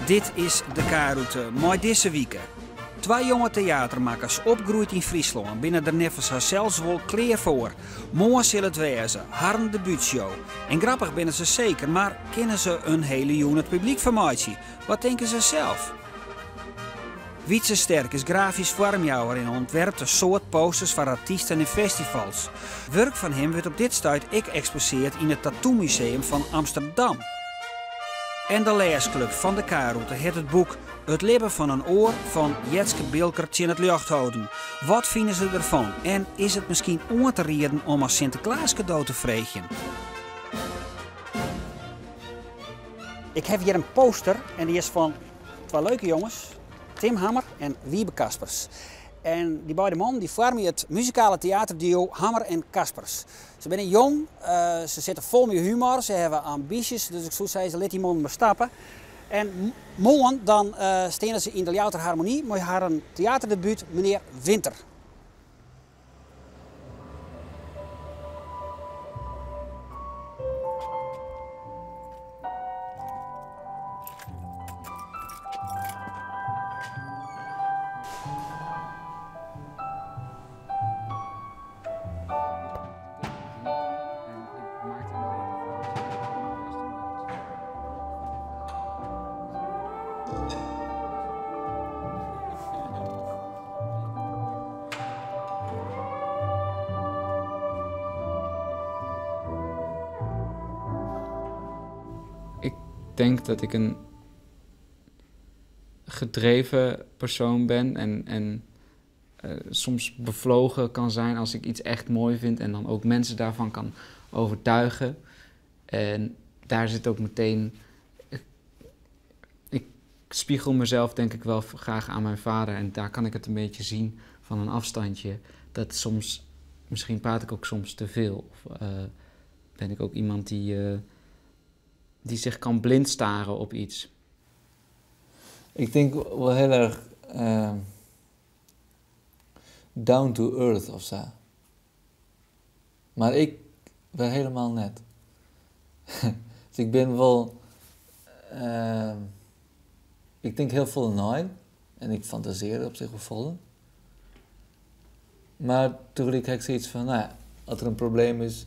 Dit is de K-rûte mei dizze wike. Twa jonge teatermakkers, opgroeid yn Fryslân, binne der neffens harsels wol klear foar. Moarn sil it wêze, harren debútshow. En grappich binne se seker, mar kinne se in hele jûn it publyk fermeitsje? Wat tinke se sels? Wytze Sterk is grafysk foarmjouwer en ûntwerpt in soad posters foar artysten en festivals. Wurk fan him wurdt op dit stuit ek eksposeard yn it Tattoo Museum fan Amsterdam. En de lêsklup fan de K-rûte hat it boek It libben fan in oar fan Jetske Bilker tsjin it ljocht holden. Wat fine se derfan en is it miskien oan te rieden om as Sinteklaaskado te freegjen? Ik haw hjir in poster en dy is fan twa leuke jonges, Tim Hammer en Wiebe Kaspers. En dy beide mannen dy foarmje it muzikale teaterduo Hammer en Kaspers. Se binne jong, se sitte fol mei humor, se hawwe ambysjes, dus ik soe sizze lit dy mannen mar stappe. En moarn dan steane se yn de Ljouwerter Harmonie mei harren teaterdebút Meneer Winter. Ik denk dat ik in gedreven persoon ben en, en eh, soms bevlogen kan zijn als ik iets echt mooi vind en dan ook mensen daarvan kan overtuigen. En daar zit ook meteen. Ik spiegel mezelf denk ik wel graag aan mijn vader en daar kan ik het een beetje zien van een afstandje. Dat soms, misschien praat ik ook soms te veel. Of eh, ben ik ook iemand die, eh, die zich kan blind staren op iets. Ik denk wel heel erg down to earth of zo. Mar ik wer helemaal net. Dus ik bin wol. Ik tink hiel folle nei en ik fantasearje op sich wol folle. Mar tagelyk ha ik sayts fan, no ja, as der in probleem is,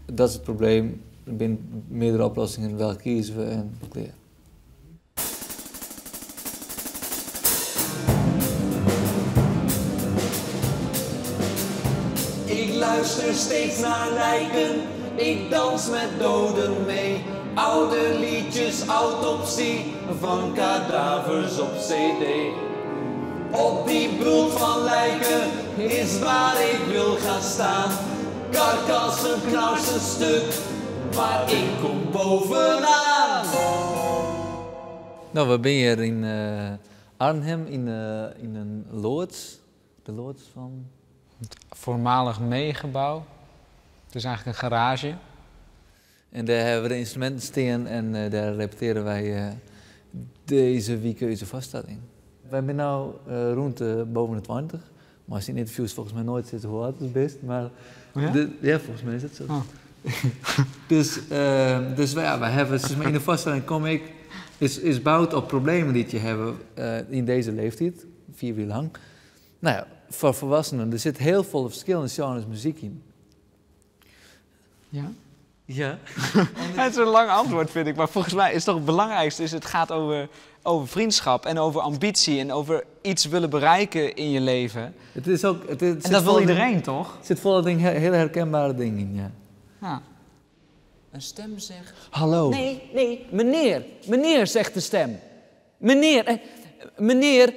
dat is it probleem, der binne meardere oplossingen, welke kieze we en klear. Ik luister steeds naar lijken, ik dans met doden mee. Oude liedjes, autopsie van kadavers op cd. Op die bult van lijken is waar ik wil gaan staan. Karkassen knarsen stuk, maar ik kom bovenaan. No, we binne hjir yn Arnhim yn in loads. De loads fan? Het voormalig meegebouw. Het is eigenlijk een garage. En dêr hawwe we de ynstruminten stean en dêr repetearje wy dizze wike ús foarstelling. Wy binne no rûn de boven de 20. Meist yn ynterviews folgens my noait sizze hoe âld ast bist, mar Ja? ja, folgens my is dat sa. Oh. Dus, dus ja, wy hawwe sis mar yn de foarstelling kom ik is, is boud op problemen dy't je hawwe yn dizze leeftiid, 4 jier lang. No ja, foar folwoeksenen, der sit hiel folle ferskillende sjenres muzyk yn. Ja. Ja. Het is een lang antwoord, vind ik. Maar volgens mij is toch het belangrijkste is het gaat over, over vriendschap en over ambitie en over iets willen bereiken in je leven. Het is ook, het, het En dat wil zit vol iedereen, toch? Er zit vol ding, hele herkenbare dingen in, ja. Ja. Een stem zegt... Hallo. Nee, nee, meneer. Meneer, zegt de stem. Meneer, meneer,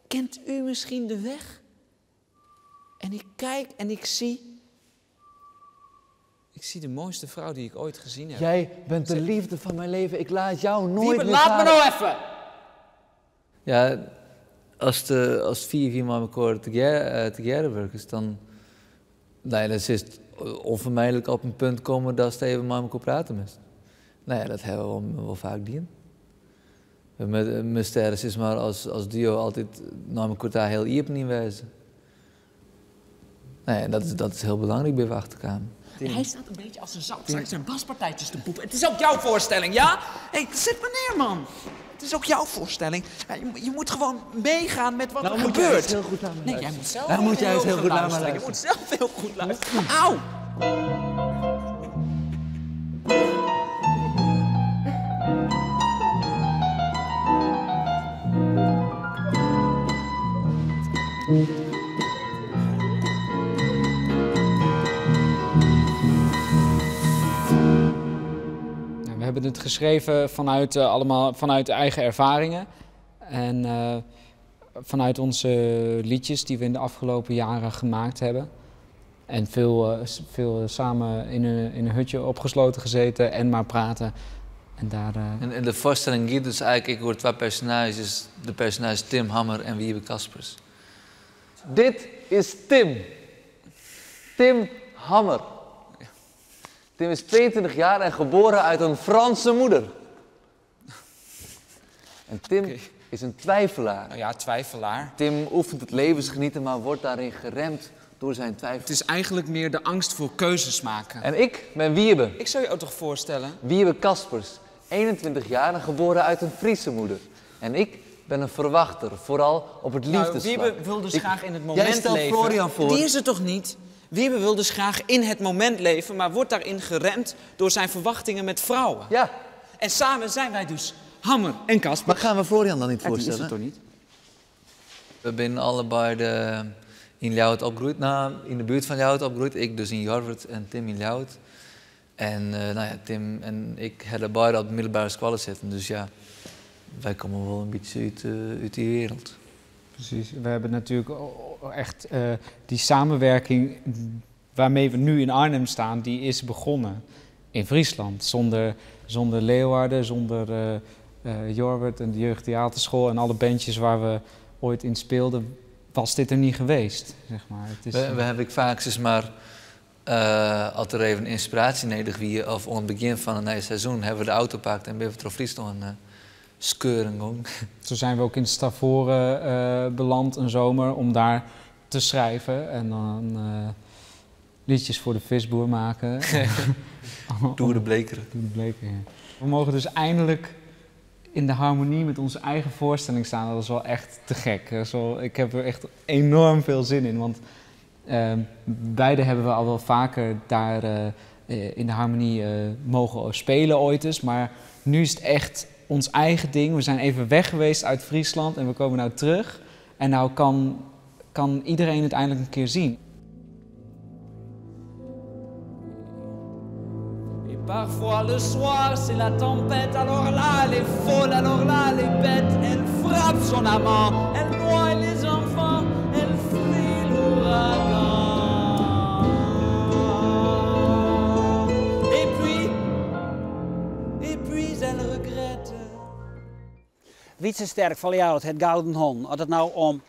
kent u misschien de weg? En ik kijk en ik zie... Ik zie de mooiste vrouw die ik ooit gezien heb. Jij bent de liefde van mijn leven. Ik laat jou nooit Wiebe, meer laat me gaan. nou even! Ja, als 4 mei elkoar tegearre wurkest, dan, nou ja, dan is het onvermijdelijk op een punt komen dat ze even met elkaar praten moest. Nou ja, dat hebben we wel vaak dien. We moesten er is maar als duo altijd naar elkaar daar heel iepen in wezen. Nee, en dat is hiel belangryk by we achterkamen. Hij staat een beetje als een zoutzak zijn baspartijtjes te poepen. Het is ook jouw voorstelling, ja? Hé, zet me neer, man. Het is ook jouw voorstelling. Ja, je moet gewoon meegaan met wat Nou er moet jij gebeurt. eens heel goed naar me Nee, jij luisteren. moet zelf Nou moet jij eens heel goed naar me luisteren. Je moet zelf heel goed luisteren. Auw! We hebben het geschreven allemaal vanuit eigen ervaringen en vanuit onze liedjes die we in de afgelopen jaren gemaakt hebben. En veel samen in een hutje opgesloten gezeten en maar praten. En daar En de voorstelling gaat dus eigenlijk, ik hoor twee personages, de personages Tim Hammer en Wiebe Kaspers. Dit is Tim. Tim Hammer. Tim is 22 jaar en geboren uit een Franse moeder. En Tim is een twijfelaar. Nou ja, twijfelaar. Tim oefent het levensgenieten, maar wordt daarin geremd door zijn twijfel. Het is eigenlijk meer de angst voor keuzes maken. En ik ben Wiebe. Ik zou je ook toch voorstellen? Wiebe Kaspers, 21 jaar en geboren uit een Friese moeder. En ik ben een verwachter, vooral op het liefdesvlak. Wiebe wil dus graag in het moment Jij stelt leven. Florian voor. Die is er toch niet? Wiebe wil dus graag in het moment leven, maar wordt daarin geremd door zijn verwachtingen met vrouwen. Ja. En samen zijn wij dus Hammer en Kasper. Maar gaan we Florian dan niet Ja, die is er voorstellen? toch niet? We zijn allebei in Ljouwert opgegroeid. Nou, in de buurt van Ljouwert opgegroeid. Ik dus in Jorwert en Tim in Ljouwert. En Tim en ik hadden beide op de middelbare school zitten. Dus wij komen wel een beetje uit die wereld. Precies, we hebben natuurlijk echt die samenwerking waarmee we nu in Arnhem staan, die is begonnen in Friesland. Zonder Leeuwarden, zonder Jorwert en de Jeugdtheaterschool en alle bandjes waar we ooit in speelden, was dit er niet geweest. Het is, We hebben vaak, zeg maar, als er even inspiratie nodig wie, of aan het begin van een nieuw seizoen, hebben we de auto gepakt en ben we door Friesland skeuren gong. Zo zijn we ook in Stavoren beland een zomer om daar te schrijven en dan liedjes voor de visboer maken. Doe de bleker. Doe de bleker, ja. We mogen dus eindelijk in de harmonie met onze eigen voorstelling staan. Dat is wel echt te gek. Ik heb er echt enorm veel zin in, want beide hebben we al wel vaker daar in de harmonie mogen spelen ooit eens. Maar nu is het echt ons eigen ding. We zijn even weg geweest uit Friesland en we komen nou terug. En nou kan iedereen het eindelijk een keer zien. Et parfois le soir, c'est la tempête, alors là, elle est folle, alors là, elle est bête. Elle frappe son amant, elle noie les enfants, elle fuit l'ouragan. Et puis, et puis elle regrette. Wietse Sterk van Ljouwert, het Gouden Hon. Als het nou om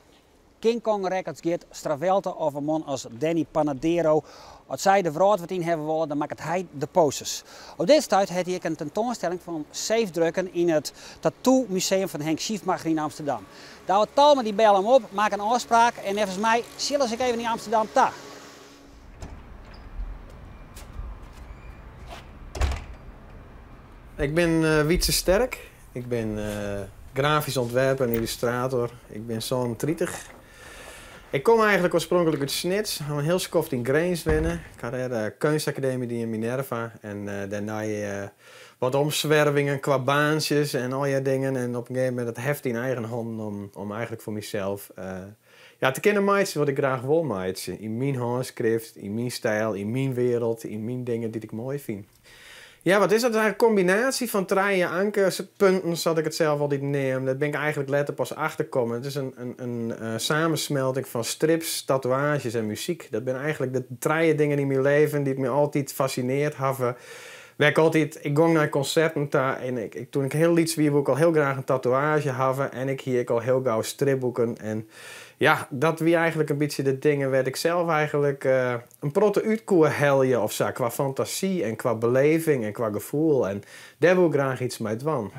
King Kong Records gaat, Stravelte of een man als Danny Panadero. Als zij de wraad wat in hebben willen, dan maakt hij de posters. Op deze tijd had ik een tentoonstelling van zeefdrukken in het Tattoo Museum van Henk Schiefmacher in Amsterdam. Daar had Talma die bel hem op, maak een afspraak en volgens mij zullen ze even in Amsterdam ta. Ik ben Wietse Sterk. Ik ben grafisch ontwerper en illustrator. Ik ben zo'n 30. Ik kom eigenlijk oorspronkelijk uit Snits. Ik heb een heel skoft in Grins winnen. Ik had de kunstacademie die in Minerva. En daarna wat omzwervingen qua baantjes en al die dingen. En op een gegeven moment het heft in eigen handen om eigenlijk voor mezelf te kunnen maken wat ik graag wil maken. In mijn handschrift, in mijn stijl, in mijn wereld, in mijn dingen die ik mooi vind. Ja, wat is dat? Een combinatie van treien, ankers, punten, zal ik het zelf altijd nemen. Dat ben ik eigenlijk later pas achterkomen. Het is een samensmelting van strips, tatoeages en muziek. Dat zijn eigenlijk de treien dingen in mijn leven die me altijd fascineerd hebben. Werk altijd, ik ging naar concerten daar en toen ik heel liet wie, ik al heel graag een tatoeage hebben. En ik hier ik al heel gauw stripboeken. En ja, dat wie eigenlijk een beetje de dingen werd ik zelf eigenlijk een protte uitkoe helje of zo. Qua fantasie en qua beleving en qua gevoel. En daar wil ik graag iets mee doen.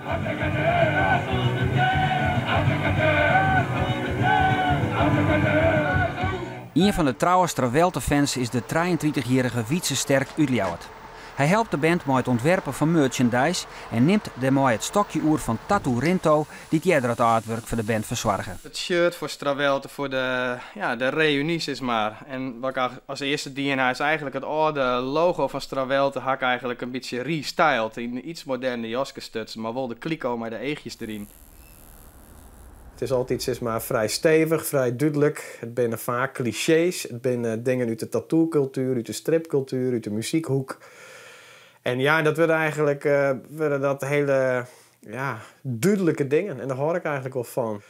Ien fan de trouwe Strawelte-fans is de 33-jierrige Wietse Sterk út Ljouwert. Hy helpt de band mei it ûntwerpen fan merchandise en nimt dêrmei it stokje oer fan Tattoo Rinto, dy't earder it artwork foar de band fersoarge. It shirt foar Strawelte foar de, ja, de reüny sis mar. En wat ik as earste dien ha is eigentlik it âlde logo fan Strawelte ha ik eigentlik in bytsje restyled, yn in iets moderne jaske stutsen, mar wol de kliko mei de eachjes deryn. It is altyd sis mar frij stevich, frij dúdlik. It binne faak klisjees, it binne dingen út de tattookultuer, út de stripkultuer, út de muzykhoek. En ja, dat wurde eigentlik wurde dat hiele, ja, dúdlike dingen en dêr hâld ik eigentlik wol fan.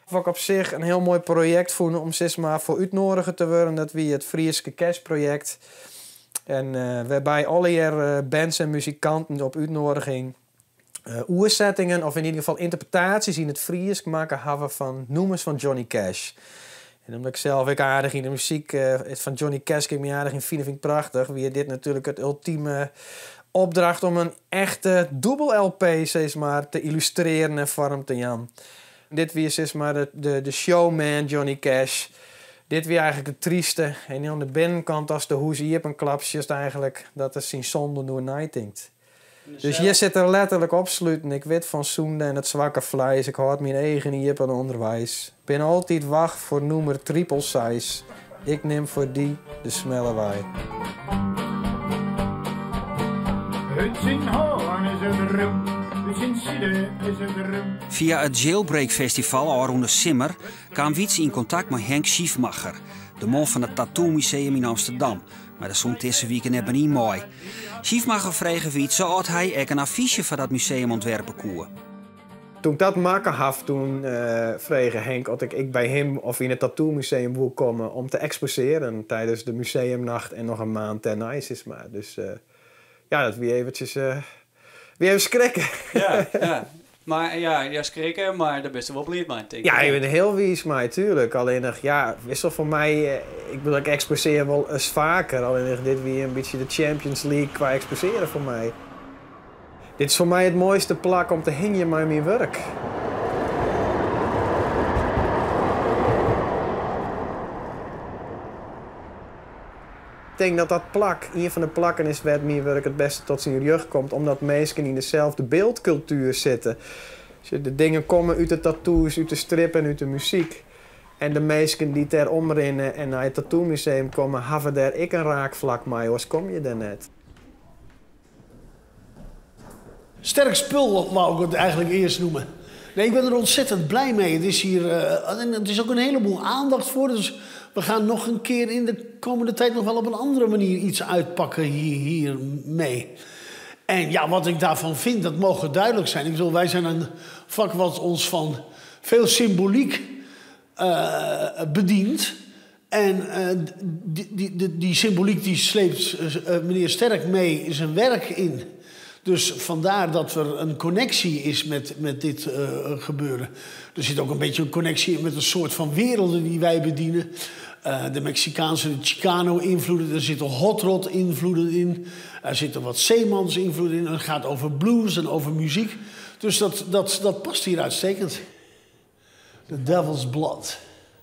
Wat ik op sich in hiel moai projekt fûn om sis mar foar útnoadige te wurden, dat wie it Fryske Cash-projekt. En wêrby allegear bands en muzikanten op útnoadiging oersettingen of yn ieder gefal ynterpretaasjes yn it Frysk makke hawwe fan nûmers fan Johnny Cash. En omdat ik sels ek aardich yn de muzyk fan Johnny Cash kin ik my aardich yn fine, fyn ik prachtich, wie dit natuerlik it ultime opdracht om in echte dûbel-LP sis mar te yllustrearen en foarm te jaan. Dit wie sis mar de showman Johnny Cash. Dit wie eigentlik it tryste. En oan de binnenkant as de hûs iepenklapt sjochst eigentlik dat er syn sonden oer neitinkt. Dus hjir sit er letterlik opsluten. Ik wit fan sûnde en it swakke fleis. Ik hâld myn eagen iepen ûnderweis. Bin altyd wach foar nûmer tripel seis. Ik nim foar dy de smelle wei. Ut syn hân is it rûn, út syn side is it rûn. Fia it Jailbreak Festival ôfrûne simmer kaam Wietse yn kontakt mei Henk Schiffmacher, de man fan it Tattoo Museum yn Amsterdam. Mar dêr sûnt dizze wike net mear yn mei. Schiffmacher frege Wietse oft hy ek in affysje foar dat museum ûntwerpe koe. Toen ik dat makke haw, toen frege Henk oft ik ek by him of yn it Tattoo Museum woe komme om te eksposearen tidens de museumnacht en noch in maand dêrnei, sis mar. Dus ja, dat wie eventsjes wie even skrikke. Ja, ja. Mar ja, ja, skrikke, mar dêr bist wol bliid mei, tink ik. Ja, ik bin der hiel wiis mei, tuerlik. Allinnich, ja, witst wol, foar my, ik bedoel, ik eksposear wol ris faker. Allinnich, dit wie in bytsje de Champions League kwa eksposearen foar my. Dit is foar my it moaiste plak om te hingjen mei myn wurk. Ik tink dat dat plak ien fan de plakken is wêr't myn wurk it bêste tot syn rjocht komt, omdat minsken yn deselde byldkultuer sitte. De dingen komme út de tattoos, út de strip en út de muzyk. En de minsken dy't dêr omrinne en nei it tattoomuseum komme, hawwe dêr ek in raakflak mei, oars komme je dêr net. Sterk spul, wou ik het eigenlijk eerst noemen. Nee, ik ben er ontzettend blij mee. Het is hier, en het is ook een heleboel aandacht voor. Dus we gaan nog een keer in de komende tijd nog wel op een andere manier iets uitpakken hier mee. En ja, wat ik daarvan vind, dat mogen duidelijk zijn. Ik bedoel, wij zijn een vak wat ons van veel symboliek bedient. En die symboliek die sleept meneer Sterk mee zijn werk in. Dus vandaar dat er een connectie is met dit gebeuren. Er zit ook een beetje een connectie in met een soort van werelden die wij bedienen. De Mexicaanse, de Chicano-invloeden, er zitten hot rod-invloeden in. Er zitten wat zeemans-invloeden in. Het gaat over blues en over muziek. Dus dat past hier uitstekend. The Devil's Blood.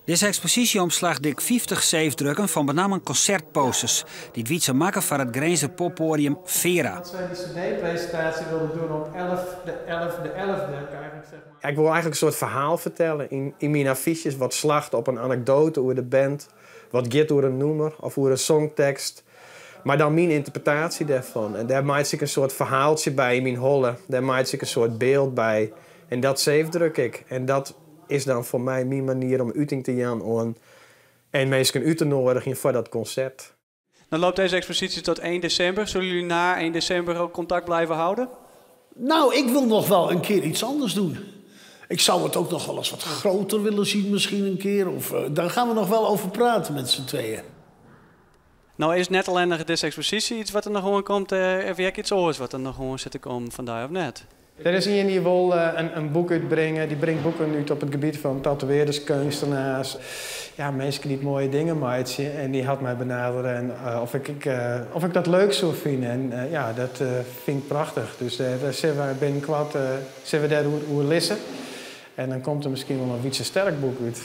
Dizze eksposysje omslacht dik 50 seefdrukken fan benammen konsertposters dy't Wietse makke foar it Grinzer poppoadium Vera. Dat sy dy cd-presintaasje wilden doen op 11 de 11 de 11e, eigenlijk, zeg maar. Ik wol eigentlik in soart ferhaal fertelle yn myn affysjes wat slacht op in anekdoate oer de band, wat giet oer in nûmer of oer in songtekst, mar dan myn ynterpretaasje dêrfan. En dêr meitsje ik in soart ferhaaltsje by yn myn holle, dêr meitsje ik in soart byld by en dat seefdruk ik. En dat is dan foar my myn manier om uting te jaan oan en minsken út te noadigjen foar dat konsert. Dan loopt deze expositie tot 1 december. Zullen jullie na 1 december ook contact blijven houden? Nou, ik wil nog wel een keer iets anders doen. Ik zou het ook nog wel eens wat groter willen zien misschien een keer. Of, daar gaan we nog wel over praten met z'n tweeën. Nou is net alleen deze expositie iets wat er noch oan komt, of ek iets oars wat der noch oan sit te kommen fan dy of net? Der is ien dy't wol in boek útbringe. Dy bringt boeken út op it gebiet fan tatoeëarders, keunstenaars. Ja, minsken dy't moaie dingen meitsje. En dy hat my benadere en of ik dat leuk soe fine. En ja, dat fyn ik prachtich. Dus dêr sille we binnenkoart sille we dêr oer oerlizze. En dan komt der miskien wol in Wietse Sterk boek út.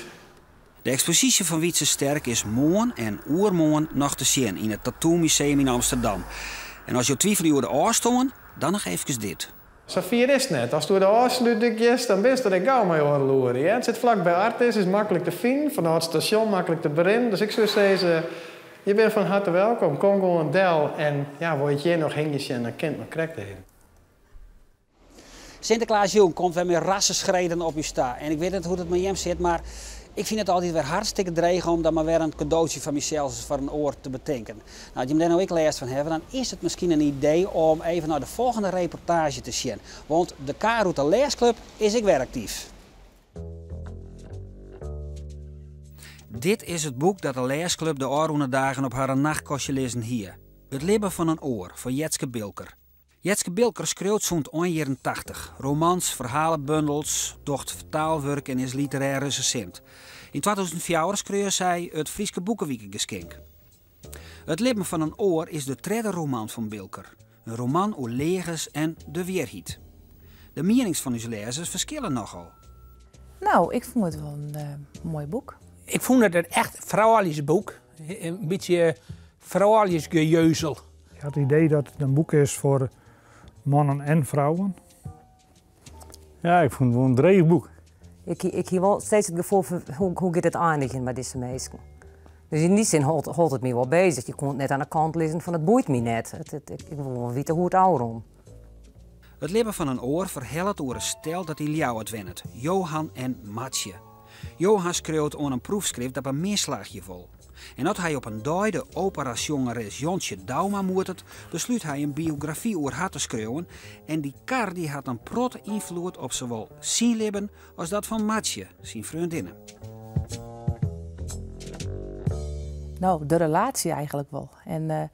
De eksposysje fan Wytze Sterk is moarn en oermoarn noch te sjen yn it Tattoo Museum yn Amsterdam. En as jo twivelje oer de ôfstân, dan noch eefkes dit. Sa fier is it net. Ast oer de Ofslútdyk giest, dan bist der ek gau mei oardel oere. Hear. It sit flak by Artis, is maklik te finen, fanôf it stasjon maklik te berinnen. Dus ik soe sizze, je binne fan harte welkom. Kom gewoan del en ja, wol je it hjir noch hingjen sjen, dan kin it noch krekt even. Sinteklaasjûn komt wer mei rasse schreden op ús ta. En ik wit net hoe't it mei jim sit, mar ik fyn it altyd wer hartstikke dreech om dan mar wer in kadootsje foar mysels of foar in oar te betinken. No, as jim dêr no ek lêst fan hawwe, dan is it miskien in idee om even nei de folgjende reportaazje te sjen. Want de K-rûte Lêsklup is ek wer aktyf. Dit is it boek dat de lêsklup de ôfrûne dagen op harren nachtkastje lizzen hie. It libben fan in oar fan Jetske Bilker. Jetske Bilker skriuwt sûnt ein jierren tachtich romans, ferhalebundels, docht fertaalwurk en is literêr resensint. Yn 2004 skreau sy it Fryske Boekewikegeskink. It libben fan in oar is de tredde roman fan Bilker, in roman oer leagens en de wierheid. De mienings fan ús lêzers ferskille nochal. No, ik fûn it wol in moai boek. Ik fûn it in echt frouljusboek, in bytsje frouljusgejeuzel. Ik ha it idee dat it in boek is foar mannen en frouwen. Ja, ik fûn it wol in dreech boek. Ik, ik hie wol steeds it gefoel fan hoe, hoe giet it einigjen mei dizze minsken. Dus yn dy sin hold, hold it my wol bezich. Je koe it net oan de kant lizzen fan it boeit my net. It, it, ik, ik wol wol witte hoe't it ôfrûn. It libben fan in oar ferhellet oer in stel dat yn Ljouwert wennet, Johan en Martsje. Johan skriuwt oan in proefskrift dat mar min slagje wol. En as hy op in dei de operasjongeres Jontsje Douma moetet, beslút hy in biografy oer har te skriuwen en dy kar dy hat in protte ynfloed op sawol syn libben as dat fan Martsje, syn freondinne. No, de relaasje eigentlik wol. En eh,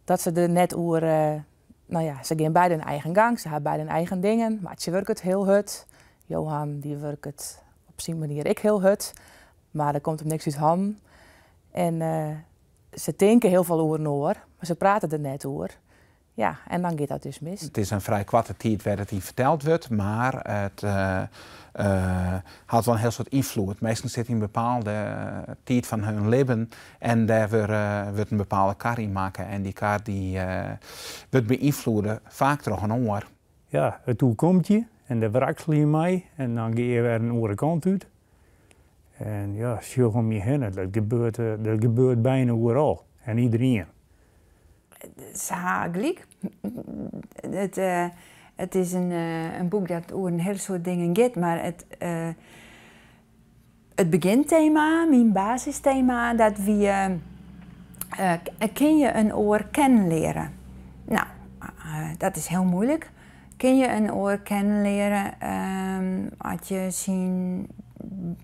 dat se der net oer. Eh, no ja, se gean beide in eigen gang, se ha beide in eigen dingen. Martsje wurket hiel hurd. Johan dy wurket op syn manier ek hiel hurd. Mar der komt him niks út hannen. En eh, se tinke hiel folle oer inoar, mar se prate der net oer. Ja, en dan giet dat dus mis. It is in frij koarte tiid wêr't it yn ferteld wurdt, mar it uh, uh, hat wol in hiel soad ynfloed. Minsken sitte yn in bepaalde tiid fan hun libben en dêr wurdt in bepaalde kar yn makke en dy kar dy wurdt beynfloede faak troch in oar. Ja, it oerkomt je en dêr wrakselje je mei en dan gean je wer in oare kant út. En ja, sjoch om je hinne, dat gebeurt, dat gebeurt byna oeral en iderien. Se ha gelyk. It, it is in, in boek dat oer in hiel soad dingen giet, mar it, it begjintema, myn basistema, dat wie kin je in oar kennen leare? No, dat is hiel muoilik. Kin je in oar kennen leare as je syn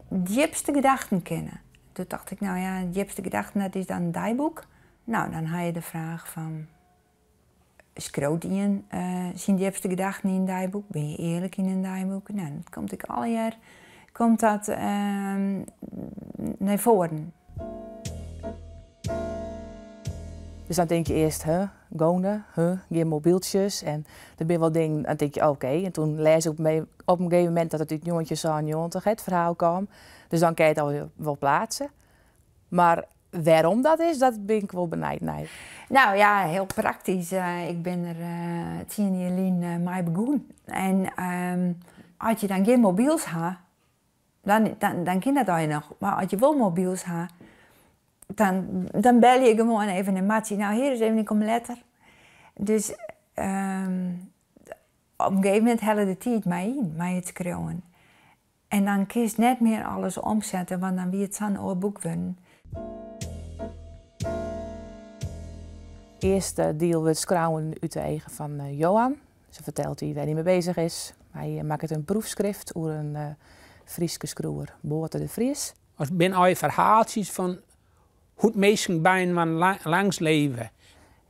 djipste gedachten kenne? Doe tocht ik, no ja, djipste gedachten, dat is dan in deiboek. No, dan ha je de fraach fan, skriuwt ien syn djipste gedachten yn in deiboek? Binne je earlik yn in deiboek? No, dat komt ek allegear komt dat nei foaren. Dus dan tink je earst, huh, gone, huh, gjin mobyltsjes. En der binne wol dingen, dan tink je, oké. En toen lês ik op in gegeven momint dat it út 1997 it ferhaal kaam. Dus dan kin je it al wol pleatse. Mar wêrom dat is, dat bin ik wol benijd nei. No ja, hiel praktysk. Ik bin der tsien jier lyn mei begûn. En as je dan gjin mobyls ha, dan, dan, dan kin dat allegear noch. Mar as je wol mobyls ha, dan, dan belje ik gewoan even in Martsje. No, hjir is even, ik kom letter. Dus op in gegeven momint helle de tiid my yn mei it skriuwen. En dan kinst net mear alles omsette, want dan wie it sa'n oar boek wurden. Earste diel wurdt skreaun út de eagen fan eh, Johan. Se fertelt hy wêr't hy mei bezich is. Hy eh, makket in proefskrift oer in eh, Fryske skriuwer, Boate de Vries. It binne allegear ferhaaltsjes fan hoe't minsken byinoar langs leve.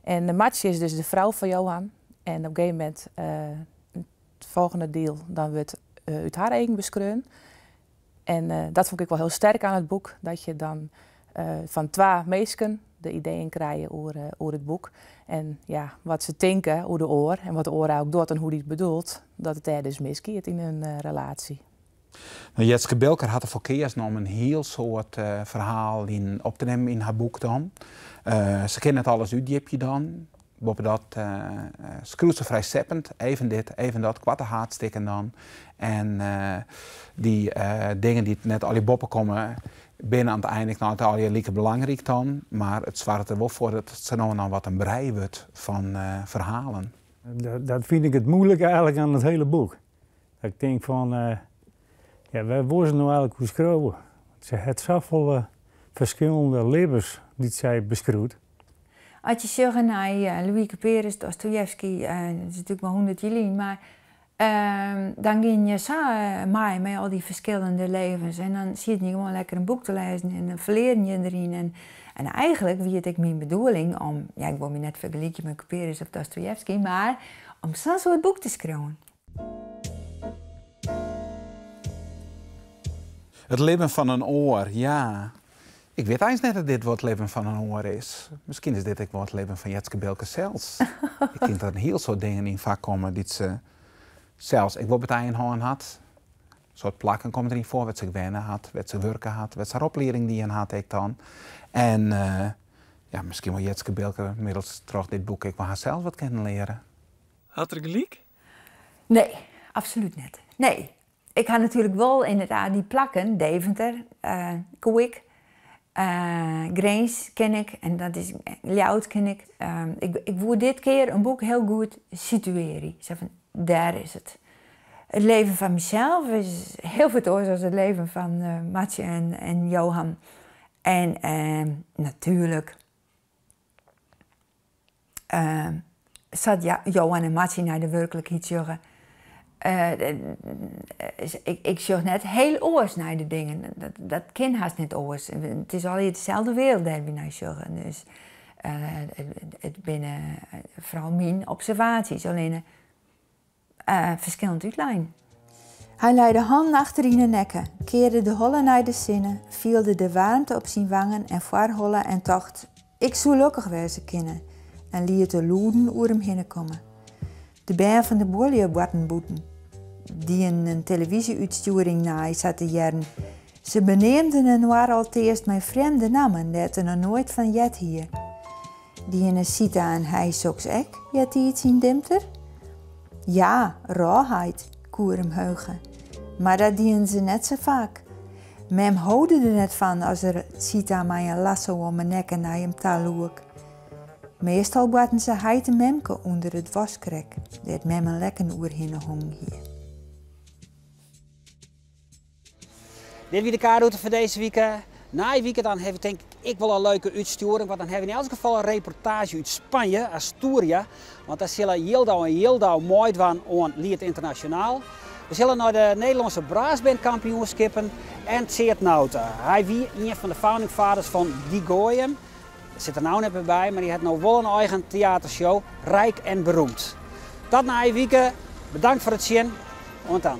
En Martsje is dus de frou fan Johan. En op in gegeven momint, it folgjende diel, dan wurdt út har eagen beskreaun. En dat fûn ik wol hiel sterk oan it boek, dat je dan fan twa minsken de ideeën krije oer, oer it boek. En ja, wat se tinke oer de oar en wat de oar eigentlik docht en hoe't dy it bedoelt, dat it dêr dus misgiet yn in relaasje. No, Jetske Bilker hat derfoar keazen om in hiel soad ferhalen op te nimmen yn har boek dan. Se kin net alles útdjipje dan. Boppedat skriuwt se frij seppend, even dit, even dat, koarte haadstikken dan. En dy dingen dy't net allegear boppe komme, binne oan it ein ek net allegear like belangryk dan. Mar it soarget der wol foar dat it sa no en dan wat in brij wurdt fan ferhalen. Dat fyn ik it muoilike eigenlik oan it hiele boek. Dat ik tink fan, ja, wêr wol se no eigenlik oer skriuwe? Se hat safolle ferskillende libbens dy't sy beskriuwt. As je sjogge nei Louis Couperus, Dostojevski, dat is natuerlik mar 100 jier lyn, mar dan gean je sa mei mei al dy ferskillende levens en dan sieten je gewoan lekker in boek te lêzen en dan ferlearen je deryn. En, en eigenlik wie it ek myn bedoeling om, ja, ik wol my net fergelykje mei Couperus of Dostojevski, mar om sa'n soart boek te skriuwen. It libben fan in oar, ja. Ik wit eins net oft dit wol it libben fan in oar is. Miskien is dit ek wol it libben fan Jetske Bilker sels. Ik tink dat der in hiel soad dingen yn foarkomme dy't se sels ek wol by it ein hân hat. In soad plakken komme deryn foar, wêr't se wenne hat, wêr't se wurke hat, wêr't se har oplieding dien hat ek dan. En ja, miskien wol Jetske Bilker middels troch dit boek ek wol harsels wat kennen leare. Hat er gelyk? Nee, absolút net. Nee. Ik ha natuerlik wol ynderdaad dy plakken, Deventer koe ik, Grins ken ik en dat is Ljouwert ken ik. Ik woe dit kear in boek hiel goed situearje. Sa fan, dêr is it. It leven fan mysels is hiel wat oars as it leven fan Martsje en Johan. En natuerlik Sa't Johan en Martsje nei de wurklikheid sjogge. Ik sjoch net hiel oars nei de dingen. Dat kin hast net oars. It is allegear deselde wereld dêr't wy nei sjogge. Dus it binne foaral myn observaasjes, allinne ferskillend útlein. Hy lei de hannen achter yn 'e nekke, kearde de holle nei de sinne, fielde de waarmte op syn wangen en foarholle en tocht, Ik soe lokkich wêze kinne, en liet de lûden oer him hinne komme. De bern fan de buorlju boarten bûten, dienen in telefyzje-útstjoering nei, sa te hearren. Se beneamden inoar alteast mei frjemde nammen dêr't er noch noait fan heard hie. Diene Sita en hy soks ek eartiids yn Dimter? Ja, rôfheit, koe er him heuge. Mar dat dienen se net sa faak. Mem holde der net fan as er Sita mei in lasso om 'e nekke nei him ta loek. Meastal boarten se heit en memke ûnder it waskrek, dêr't mem in lekken oerhinne hongen hie. Dit wie de K-rûte foar dizze wike. Nije wike dan hawwe wy tink ik ek wol in leuke útstjoering, want dan hawwe we yn elts gefal in reportaazje út Spanje, Asturië. Want dêr sille Jildau en Jildau meidwaan oan Liet Ynternasjonaal. We sille nei de Nederlânske brassbandkampioenskippen en Tseard Nauta. Hy wie ien fan de founding fathers fan Di Goaien. Sit der no net mear by, mar hy hat no wol in eigen teatershow, Rijk en Beroemd. Dat nije wike. Bedankt foar it sjen. Oant dan.